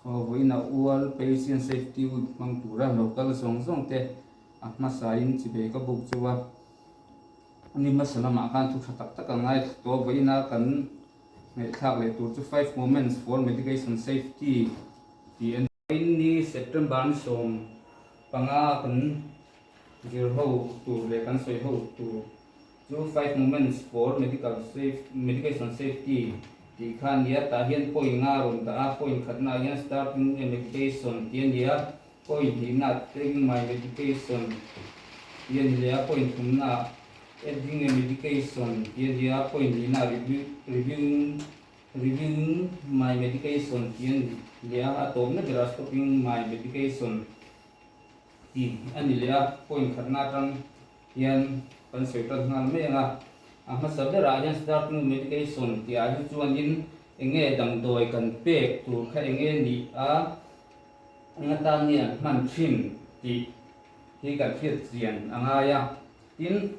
Aw vawiin a World Patient Safety Week hmang tura lo kal zawng zawng te a hmasain chibei ka buk chauh a, ni hmasa lamah khan thu tha tak tak a ngai thla tawh a, vawiin a kan ngaihthlak leh tur chu Five Moments for Medication Safety tih a ni. Vawiin ni September ni 15 kan zir ho tur leh kan sawi ho tur chu Five Moments for Medical Medication Safety tih kha a ni a, tah hian point nga a rawn dah a, point khatna ah hian Starting a Medication tih a ni a, point hnihna ah Taking my Medication tih a ni leh a, point thumna ah Adding a Medication tih a ni a, point lihna ah Reviewing Reviewing my medication tih a ni leh a, a tawpna berah Stopping my medication tih a ni leh a, point khatna atang hian kan sawi tan nghal mai ang a. A hmasa berah hian Starting medication tih ah hi chuanin eng nge damdawi kan pek tur kha eng nge nih a, eng atan nge an hman thin tih hi kan hriat chian a ngai a. Tin,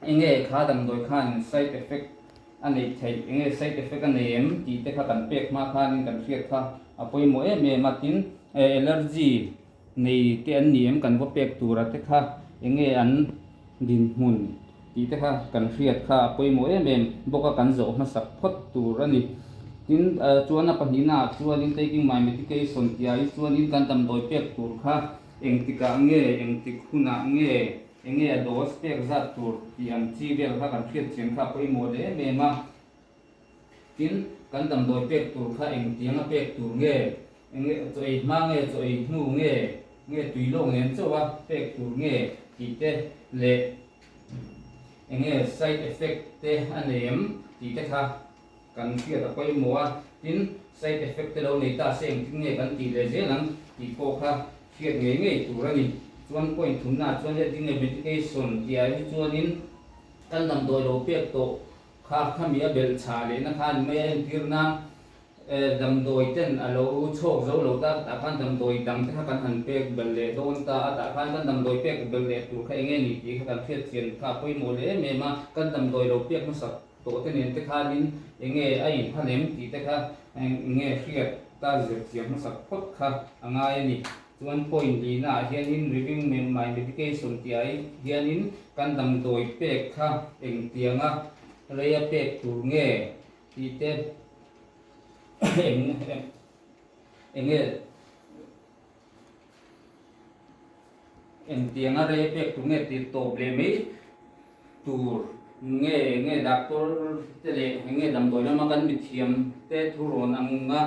enge kha damdawi khan side effect a neih theih, enge side effect a nei em tih te kha kan pek hma khanin kan hriat kha a pawimawh em em a. Tin, allergy nei te an ni em kan va pek tura te kha enge an dinhmun tih te kha kan hriat kha a pawimawh em em bawk a, kan zawh hmasak phawt tur a ni. Tin, chuan a pahnihna ah chuanin taking my medication tih ah hi chuanin kan damdawi pek tur kha engtikah nge, engtik hunah nge, Enge a dose pek zat tur tih ang chi vel kha kan hriat chian kha a pawimawh leh em em a. Tin, kan damdawi pek tur kha engtiang a pek tur nge, enge chaw ei hma nge, chaw ei hnu nge, nge tui lawk nen chauh a pek tur nge tih te leh enge side effect te a nei em tih te kha kan hriat a pawimawh a. Tin, side effect te lo nei ta se engtin nge kan tih leh zel ang tih pawh kha hriat ngei ngei tur a ni. Chuan point thumna ah chuan adding a medication tih ah hi chuanin kan damdawi lo pek tawh kha khami a belh chhah lehna kha a ni mai a, entir nan damdawi ten a lo chhawk zo lo ta tah khan damdawi dang te kha kan han pek belh leh dawn ta a, tah khan kan damdawi pek belh leh tur kha eng nge ni tih kha kan hriat chian kha a pawimawh leh em em a, kan damdawi lo pek hmasak tawh te nen te khanin eng nge a inhman em tih te kha eng nge hriat ta zir chiang hmasak phawt kha a ngai a ni. Chuan point lihna ah hianin review my medication tih ah hianin kan damdawi pek kha engtianga rei a pek tur nge tih te eng nge Engtianga rei pek tur nge tih tawp leh mai tur nge nge doctor te leh enge damdawi lama kan mithiam te thurawn anga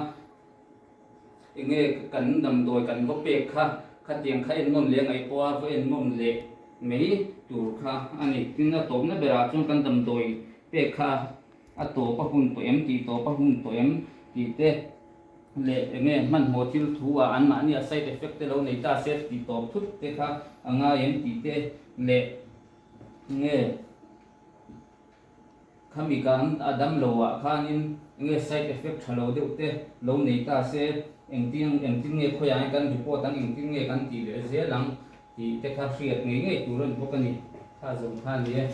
enge kan damdawi kan va pek kha khatiang kha ennawn leh ngaih pawha va ennawn leh mai tur kha a ni. Tin a tawpna berah chuan kan damdawi pek kha a tawp a hun tawh em tih tawp a hun tawh em tih te leh enge hmanhmawh thil thu ah anmahni a side effect te lo nei ta se tih tawp thut te kha a ngai em tih te leh enge khami kan a dam lo ah khanin enge side effect tha lo deuh te lo nei ta se engtin engtin nge khawiah nge kan report ang engtin nge kan tih leh zel ang tih te kha hriat ngei ngei tur a ni bawk a ni kha zawng kha a ni e.